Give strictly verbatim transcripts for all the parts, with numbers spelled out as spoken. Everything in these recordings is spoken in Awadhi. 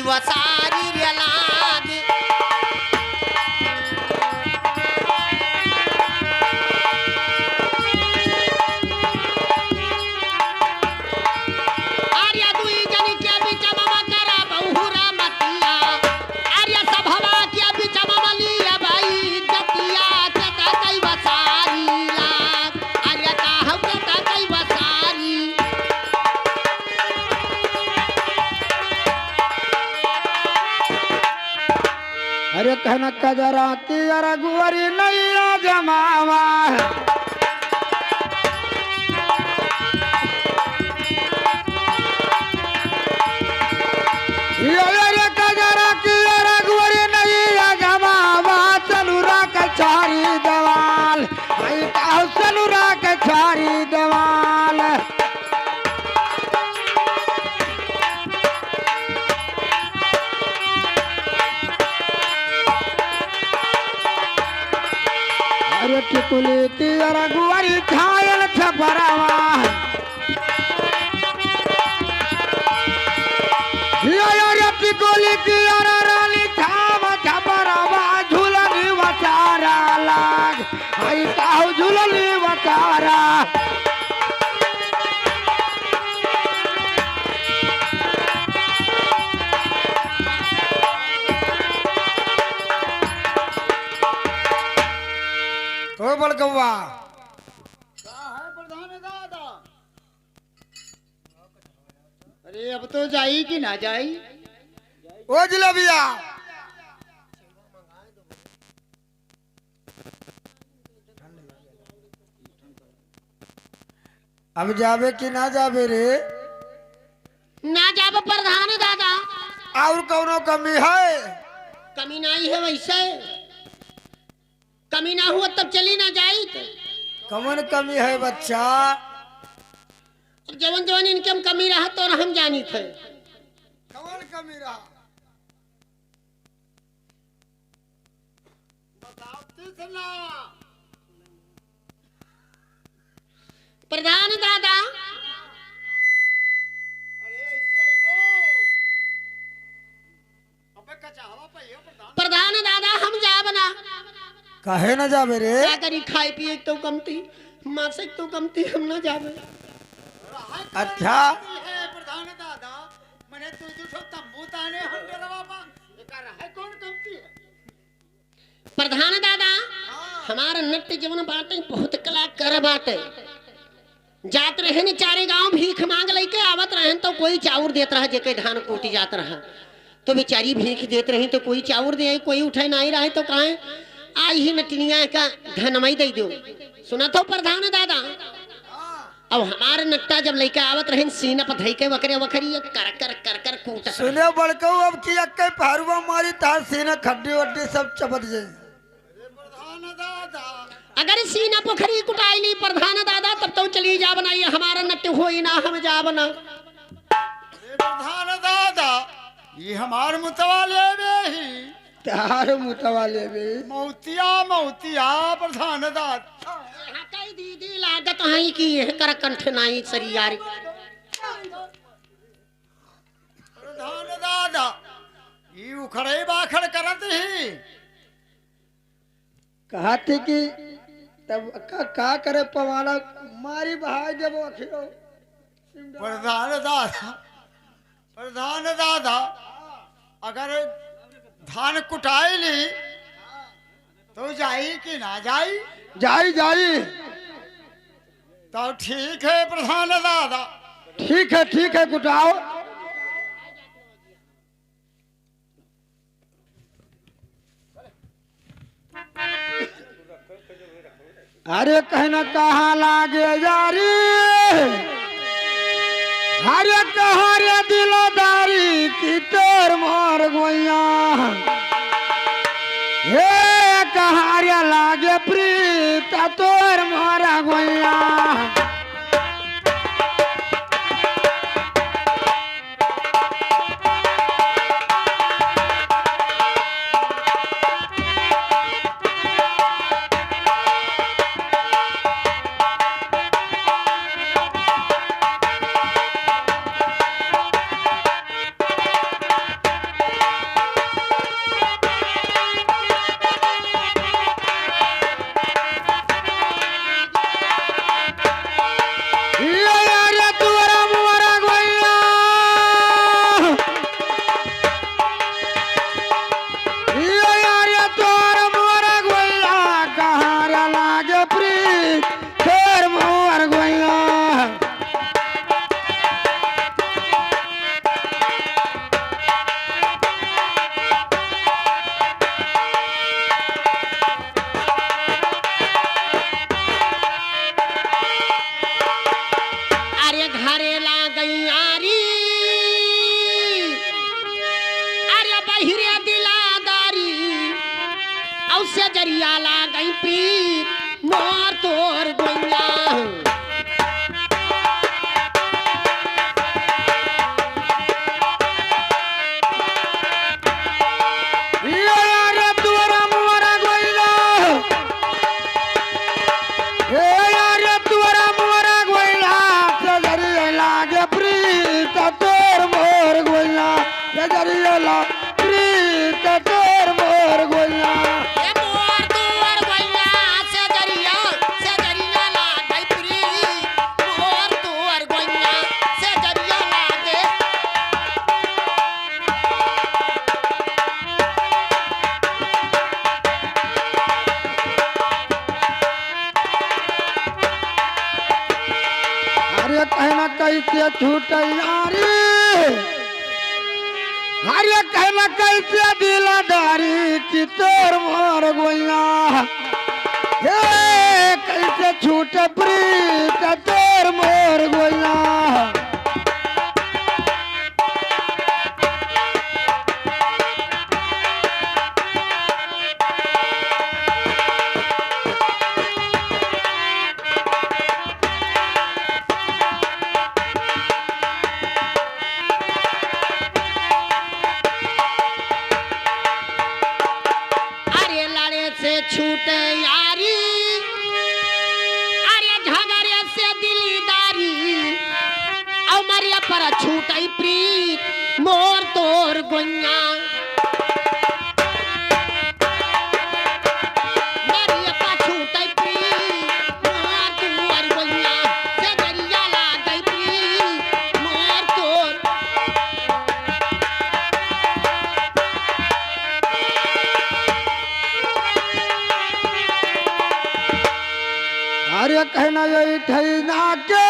वसारी रे लागे। आर्या दुई जनी के बीच मम करा बहुरा मतिया। आर्या सभवा के बीच मम लिया बाई जतिया के ता कई वसारी लाग। आर्या का हउ के ता कई वसारी। अरे कहना कजरा की अरगुअरी नैया जमावा। ये रे कजरा की अरगुअरी नैया जमावा, चलुरा कचहरी देवाल। आई काहु चलुरा कचहरी देवाल। अरे टिकुली की अरगुअरी छायल छपरवा। यो, यो, रे टिकुली की अररानी छाव छपरवा, झुलनी वचारा लाग। आई काहु झुलनी वचारा। ओ बड़कौआ। का है प्रधान दादा? अरे अब तो जाई कि ना जाई? ओ जिलेबिया। अब जाबे कि ना जाबे रे? ना जाबे प्रधान दादा। और कौनो कमी है? कमी नाहीं है वैसे। कमी ना हुआ तब चली ना जाइत। कमन कमी है बच्चा? अब जवन जवन इनके हम कमी रहा तो हम जानित है। कमन कमी रहा? बताओ तीसना। प्रधान दादा। अरे ऐसे अइबो। अबे कचहवा पे ये प्रधान। प्रधान दादा हम जाब ना। काहे ना जाबे रे? का करी, खाए पिए तो कमती, मासे तो कमती, हम ना जाबे। अच्छा। है प्रधान दादा, मने तू जो सब तंबू ताने हम डरवा बा। एकर है कौन कमती है? प्रधान दादा, हमार नट्ट जवन बाटे बहुत कलाकार बाटे। जात रहेन चारे गांव भीख मांग लइके आवत रहेन तो कोई चाउर देत रहा, जेके धान कूटी जात रहा तो बेचारी भीख देत रही तो कोई चाउर दे, कोई उठे नाहीं रहे तो कहे आई ही नटिनिया का धनमई दे दो। सुनत हो प्रधान दादा? अब हमार नट्टा जब लइके आवत रहिन, सीना पर धइके वकरे वखरी कर कर कर कर कूटत रहे। सुने बड़कऊ, अब की अक्के पहरुआ मारी, तार सीना खड्डी वड्डी सब चबत जाई। अगर सीना पोखरी कुटाइली प्रधान दादा, तब तो चली जाब ना, ये हमारा नट्ट होई ना, हम जाब ना। अरे प्रधान दादा, ये हमार मुतवा लेबे ही। तार मुतवा लेबे। मौतिया, मौतिया, प्रधान दादा। यहाँ कई दीदी लागत हैं कि यह कर कंठ नाई सरियारी। प्रधान दादा, ई उखड़े बाखड़ करत ही। कहत ही कि तब का, का करे पवाला, मारी बहाय देबो अखियो। प्रधान दादा, प्रधान दादा, अगर धान कुटाई ली, तो जाई कि ना जाई? जाई, जाई। तो ठीक है प्रधान दादा। ठीक है, ठीक है, कुटाओ। अरे कहना कहाँ लागे यारी, अरे कहाँ रे दिलदारी की तोर मोर गोइया। हे कहाँ रे लागे प्रीत तोर मोर गोइया। कहना कैसे छूटे यारी, अरे कहना कैसे दिलदारी कि तोर मोर गोइया। हे कैसे छूटे प्रीत तोर मोर गोइया। अरे लड़े से छूटे यारी, अरे झगड़े से दिलदारी, अउ मरिया पर छूटे प्रीत मोर तोर गोइया। मरिया पर छूटे प्रीत मोर तोर गोइया, से दरिया लागे प्रीत मोर तोर। अरे कहना यही ठैना के,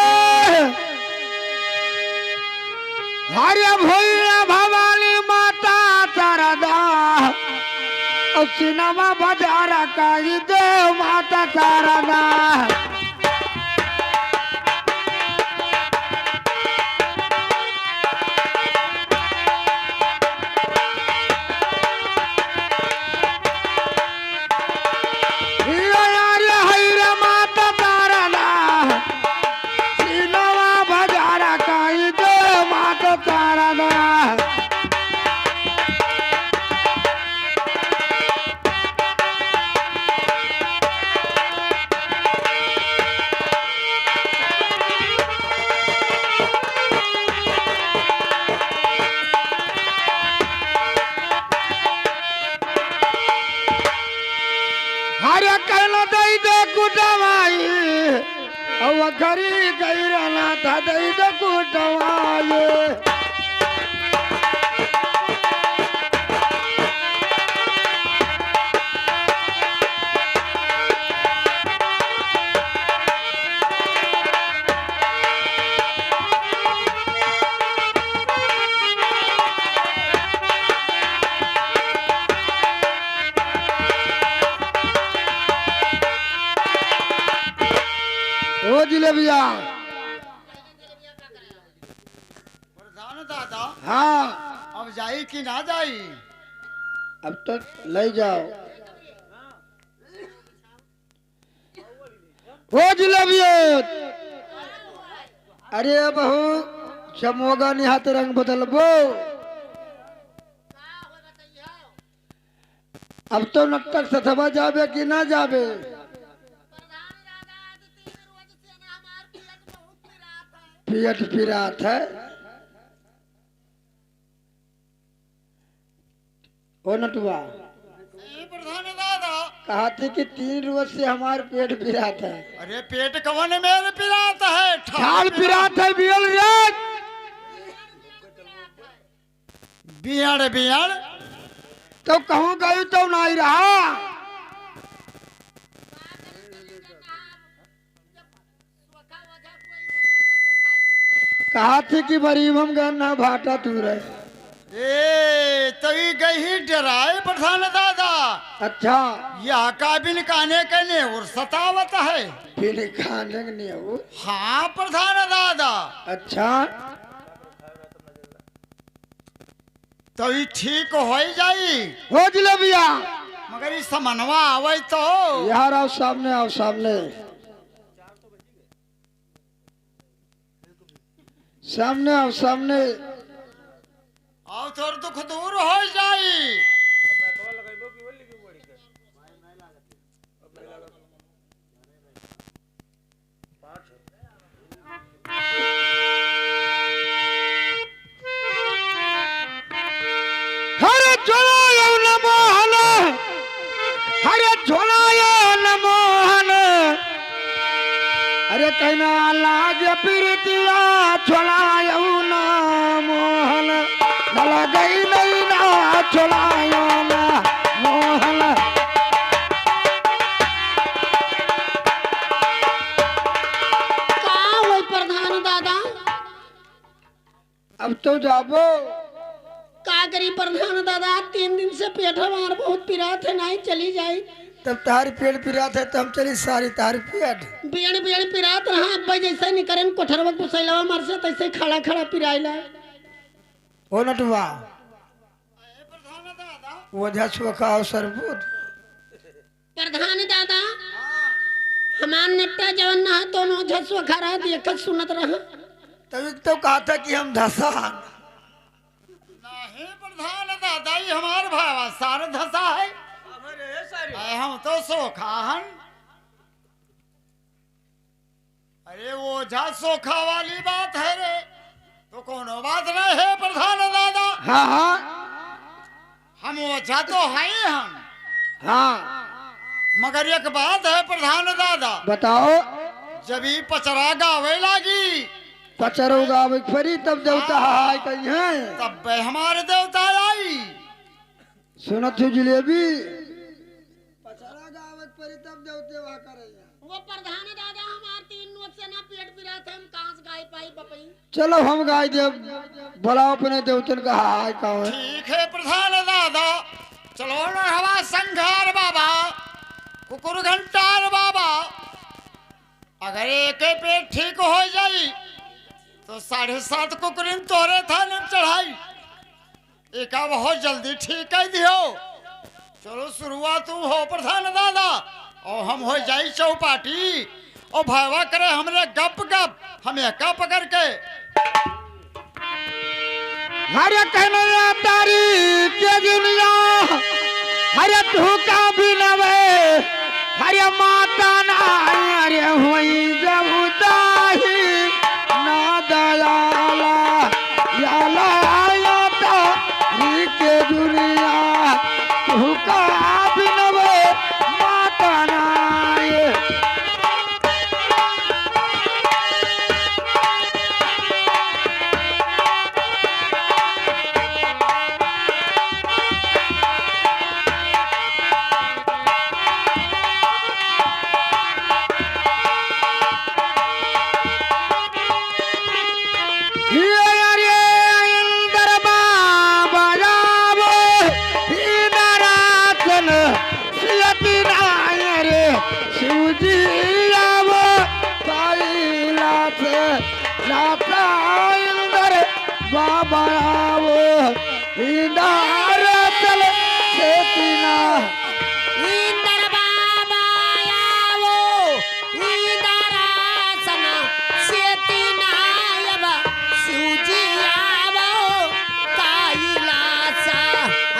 अरे भैया भवानी माता शारदा, और सिनेमा बाजार का ये देव माता शारदा। अरे कहना दई दे कुटवाई, अउ घरी गई रहना था दई दे कुटवाई। ओ जिलेबिया। प्रधान दादा। हाँ। अब जाई कि ना जाई? अब तो ले जाओ। ओ जिलेबियो, अरे बहू, चमोगा निहात रंग बदलबो। अब तो नट्टक सथवा जाबे कि ना जाबे? पेट पिरात है। ओ नटुआ। ए, प्रधान दादा। कहा थे कि तीन रोज से हमार पेट पिरात है। अरे, पेट कवन मेर पिरात है? ठाल ठाल पिरात। पिरात है, बियल रे। बियड़, बियड़। तो कहूँ गई तो नहीं रहा। कहा थे कि बरीबम गन्ना भाटा तू रहे। ए, तो ई गई डराए प्रधान दादा। अच्छा। यह का बिन काने के नेउर सतावत है। बिन काने के नेउर? हाँ प्रधान दादा। अच्छा। तो ई ठीक होइ जाई। हो जिलेबिया। मगर ई समनवा आवै तो। यार आओ सामने, आओ सामने। सामने आओ, सामने। आओ तोर दुख दूर होइ जाई। हरे झोलायो न मोहन, हरे झोलायो न मोहन। अरे कहना लागे प्रीतिया झोलायो न मोहन, न लगई नहीं ना झोलायो न मोहन। का होई प्रधान दादा? तो जाबो। का करी प्रधान दादा, तीन दिन से पेट हमार बहुत पिरात है, नाहीं चली जाई। तब तार पेट पिरात है, तब चली सारी तार पेट। बियन बियन पिरात रहा, अब्बे जैसे निकरेन कोठरवा पुसैलवा मार से, तैसे खड़ा खड़ा पिराइला। ओ नटवा, ओझा सोखा और सरबूत। प्रधान दादा, हमार नेटा जवन ना है, तो ओझा सोखा रहा, देखत सुनत रहा। तभी तो कहा था कि हम धसा। नहीं प्रधान दादा, ये हमार भावा सार धसा है। अरे हम तो सोखा हन। अरे ओझा सोखा वाली बात है रे, तो कोनो बात नहीं है प्रधान दादा। हाँ, हाँ। हम ओझा तो हैं हम। हाँ। मगर एक बात है प्रधान दादा। बताओ। जब ई पचरा गावे लागी। पचरो गावे के परी तब देवता हाँ। हाय कहीं है। तब हमारे देवता आई। सुनत हो जिलेबी। पचरा गावे के परी तब देवते वहाँ करे। वो प्रधान दादा हमार तीन नोच से ना पेट पिरात है, हम कहाँ से गाय पाई बपई? चलो हम गाय देब, बुलाओ अपने देवतन का हाय का है। ठीक है प्रधान दादा, चलो ना हवा संघार बाबा, कुकुर घंटार बाबा, अगर एक पेट ठीक हो जाई तो साढ़े सात कुकुरिन तोहरे थाने में चढ़ाई। एका बहुत जल्दी ठीक कर दियो। चलो शुरुआत तू हो प्रधान दादा, और हम हो जाई चौपाटी, और भयवा करे हमरे गप गप, हम एका पकड़ के। हरे कन्हैया तारी के दुनिया, हरे तू का बिनवे, हरे माता ना, हरे होई जब ताही ना दयाला, याला, या तारी के दुनिया, तू का बिनवे, माता ना। इंदर बाबा जावो, इंदरासन सियति नाय रे, शिव जी आवो, कैलास नाथ इंदर बाबा आवो, इंदर चल सेतिना। इंदर बाबा आवो, इंदरासन सेतिना अब, शिव जी आवो, कैलास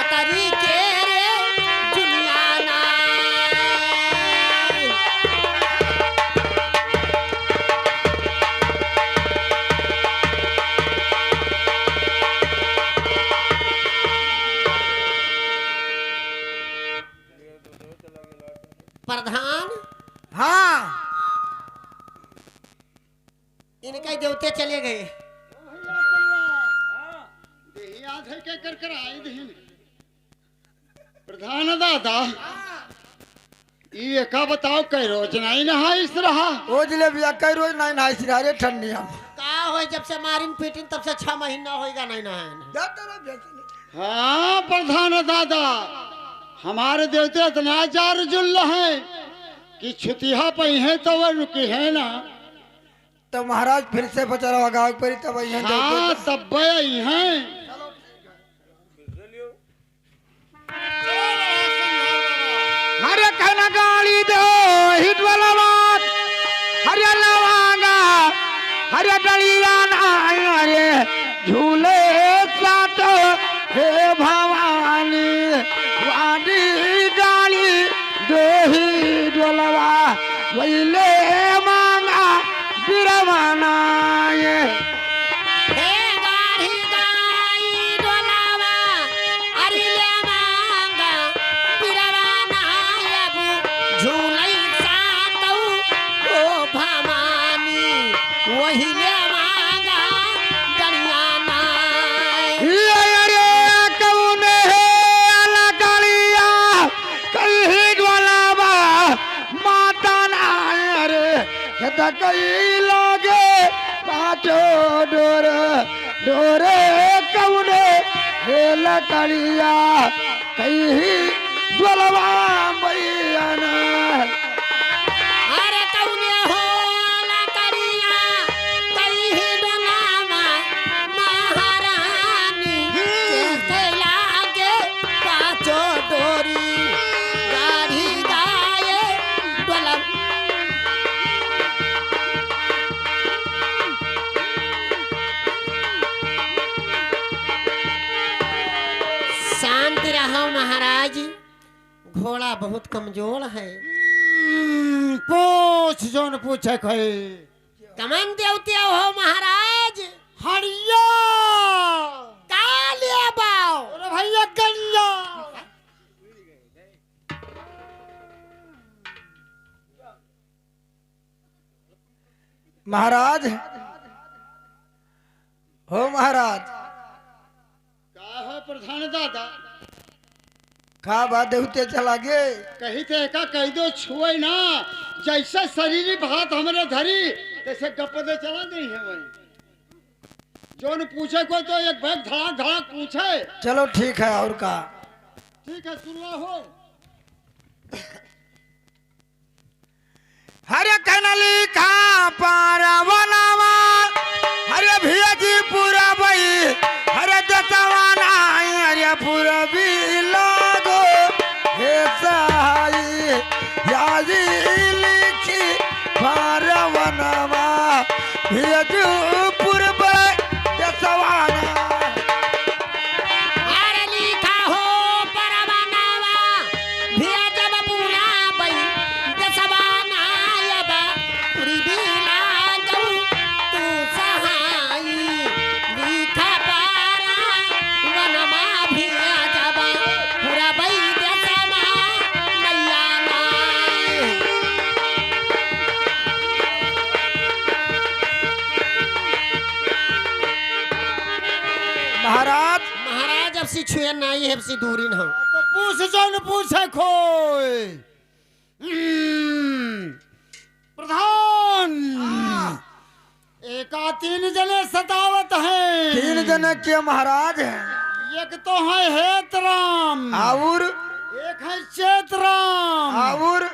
उतरी के रे दुनिया ना। प्रधान। हाँ। इनका देवते चले गए। देही आधे के कर कर आई दीन। प्रधान दादा, ई एका बताओ, कै रोज नाई नहाइस रहा? ओ जिलेबिया, कै रोज नाई नहाइस रहा रे ठंडिया में? का होई, जब से मारिन पीटिन, तब से छह महीना होइगा नाई नहाए। जा तेरा बेच ले। हाँ, प्रधान दादा, हमारे देवते इतना जार जुल्ल हैं कि छुतिहा पइहें तो वो रुकी है ना। तो महाराज फिर से पचरवा गावे के परी, तब अइहें हाँ, देवते। तब अइहें। हरे कहना गाली दो हित वाला बात, हरे लवांगा, हरे डलिया ना, हरे झूले साथ, हे भवानी, वादी गाली दो ही डोलवा, वैले मांगा बिरवाना ये। हे गाढ़ी गाई डोलावा, अरे ले मांगा बिरवाना अबू, झूलई सातऊ ओ भवानी, वही ले मांगा डरिया ना। ये अरे कौन है अलकड़िया? कहीं डोलावा माता ना रे, खेत कई लागे चो डोर, डोरे कौने हे लकड़िया, कहीं ज्वलवा मैया ना। अरे कौने हो लकड़िया, कहीं डोलावा महारानी, कैसे लागे पाँचों डोरी, गाढ़ी गाए डोला। शांत रहो महाराज, घोड़ा बहुत कमजोर है। हम्म, पूछ जौन पूछे के है। कमन देवते हो महाराज? हड़िया। का लेबो? अरे भैया गलिया। महाराज, हो महाराज। का हो प्रधान दादा? का बात देवते चला गे? कही थे का कही दो छुए ना, जैसे शरीर भात हमरे धरी, तैसे गप दे चला गई है वही। जौन पूछे को तो एक बैग धड़ाक धड़ाक पूछे। चलो ठीक है, और का? ठीक है, सुनवा हो। हरे कनली का पारवनवा, हरे भियजी पुरबई, हरे दसवाना, हरे पुरबी लागो, हे सहाई, यादी लिखी पारवनवा, भियजी पुरबई दसवाना। अरे लिखा हो परवानवा, भेजब पुराबई देसवा ना अब, पूरी बिला गऊ तू सहाई। लिखा परवानवा, भेजब पुराबई देसवा मैया ना। महाराज। महाराज, अब से छुए नाई है, अब से दूरी न हो। तो पूछ जौन पूछे खोए। हम्म, प्रधान। हाँ। एका तीन जने सतावत हैं। तीन जने के महाराज हैं? एक तो है हेतराम। और? एक है चेतराम। और?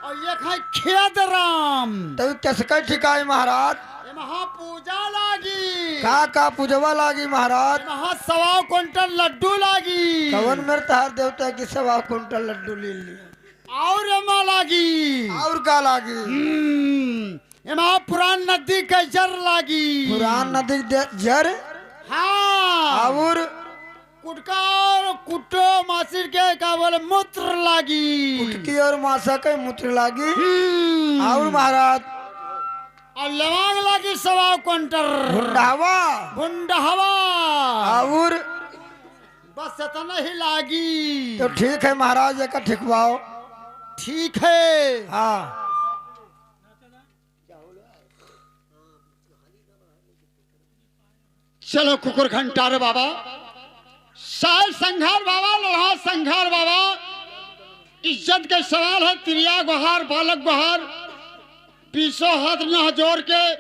और एक है खेतराम। तो कैसे कै ठिकाई महाराज? एमहा पूजा लागी। का का पूजवा लागी महाराज? एमहा सवा कुंटल लड्डू लागी। कवन मेर तहार देवता की सवा कुंटल लड्डू ले लिया? और एमा लागी। और का लागी? हम्म, एमा पुरान नदी के जर लागी। पुरान नदी के दे-, जर? हाँ। और? कुटका और कुटो मासिर के का बोले मूत्र लागी। कुटकी और मासा के मूत्र लागी। हम्म। और महाराज? और लवांग लागी सवा कुंटल। भुंडहवा। भुंडहवा। और? बस इतना ही लागी। तो ठीक है महाराज, एका ठिकवाओ। ठीक है। हाँ। चलो कुकुर घंटार बाबा, साल संघार बाबा, लोहा संघार बाबा, इज्जत के सवाल है, तिरिया गुहार, बालक गुहार, बीसों हाथ नह जोर के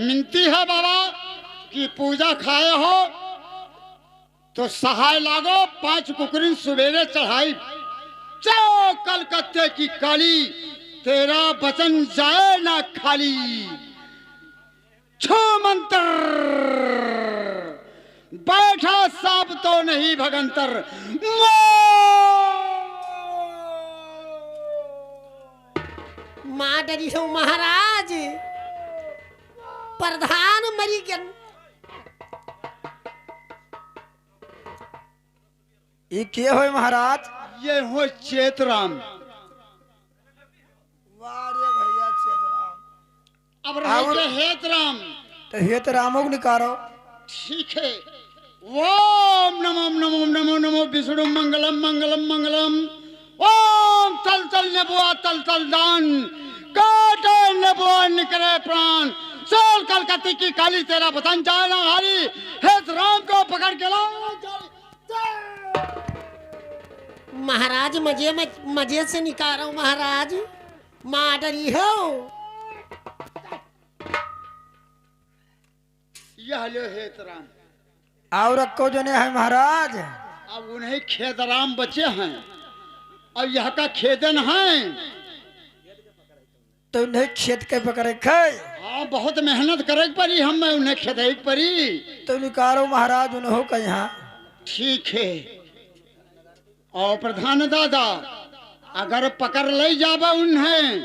मिनती है बाबा कि पूजा खाए हो तो सहाय लागो, पाँच कुकुरिन सुबेरे चढ़ाई। जाओ कलकत्ते की काली, तेरा वचन जाए ना खाली। छो मंत्र, बैठा साब तो नहीं भगंतर। मो- माँ डरी हो महाराज, प्रधान मरी गन। ई के होय महाराज? ये होय चेतराम। वाह रे भैया चेतराम। अब रहे और के हेतराम। तो हेतरामो को निकारो। ठीक है। ओम नमो नमो नमो नमो विष्णु मंगलम मंगलम मंगलम। ओम तल तल नेबुआ तल तल दान। काटे नेबुआ निकरे प्राण। चल कलकत्ते की काली तेरा वतन जाए ना हारी। हेतराम को पकड़ के लाओ। महाराज मजे में, मजे से निकारो महाराज, माँ डरी हो। यह लो हेतराम। और अक्को जने हैं महाराज। अब उन्हें खेदराम बचे हैं, अब यह का खेदन हैं। तो उन्हें खेद के पकड़े खे। हाँ, बहुत मेहनत करे के पड़ी, हम उन्हें खेदे के पड़ी। तो निकालो महाराज उन्हों का यहाँ। ठीक है। और प्रधान दादा, अगर पकड़ ले जाबा उन्हें,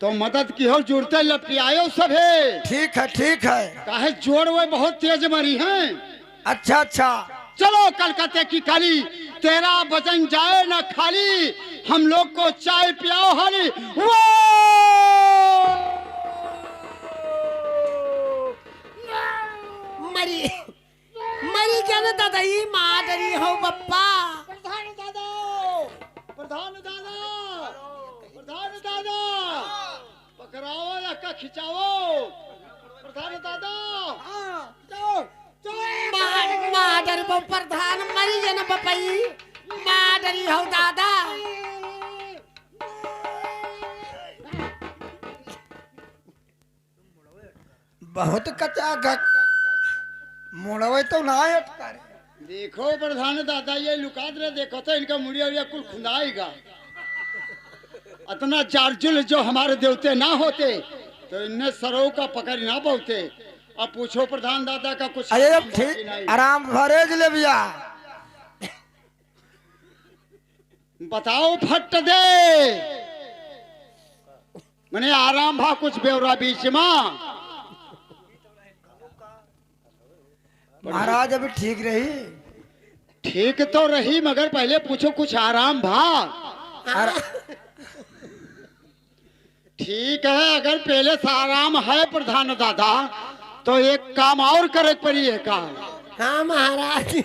तो मदद की हो जुड़ते लपियायो सभे। ठीक है, ठीक है। काहे जोड़ वे बहुत तेज मरी हैं। अच्छा, अच्छा। चलो कलकत्ते की काली, तेरा वजन जाए ना खाली, हम लोग को चाय पियाओ हाली। वो मरी, मरी जाने दादा, ई माँ डरी हो बप्पा। प्रधान दादा, प्रधान दादा, प्रधान दादा, पकड़ाओ या का खिंचाओ? प्रधान दादा। हाँ, खिंचाओ, खिंचाओ। मार, मार डरबो प्रधान, मरी जाने बपई, मार डरी हो दादा। बहुत कचा घक, मुड़वे तो ना अटका रे। देखो प्रधान दादा, ये लुकात रहे, देखो तो इनका मुड़िया उड़िया कुल खुंदाएगा। इतना जारजुल जो हमारे देवते ना होते, तो इनने सरऊ का पकड़ ना बहुते। अब पूछो प्रधान दादा का कुछ अरे, अब बाकी ठीक, नहीं। आराम भरे ले भैया। बताओ फट दे, मने आराम भा कुछ ब्यौरा बीच मा। महाराज अभी ठीक रही। ठीक तो रही, मगर पहले पूछो कुछ आराम भा। आर- ठीक है, अगर पहले से आराम है प्रधान दादा, तो एक काम और करे के पड़ी है का? हाँ महाराज।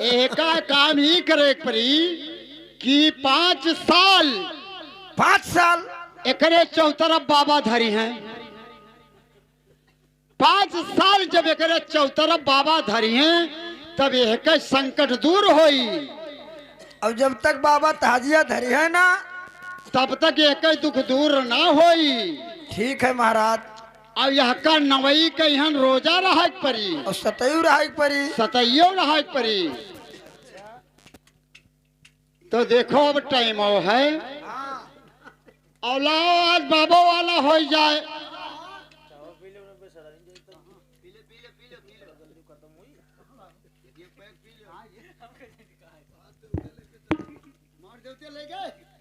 एका काम ही करे के पड़ी कि पाँच साल, पाँच साल एकरे चौतरफ बाबा धरी हैं। पाँच साल जब एकरे चौतरफ बाबा धरी हैं, तब एहके संकट दूर होई। और जब तक बाबा ताजिया धरी है ना, तब तक एहके दुख दूर ना होई। ठीक है महाराज। और यहका नवई के यहाँ रोजा रहे के पड़ी। और सतैयो रहे के पड़ी। सतैयो रहे के पड़ी। तो देखो अब टाइम आओ है। और लाओ आज बाबो वाला हो जाए। मार देते ले गए।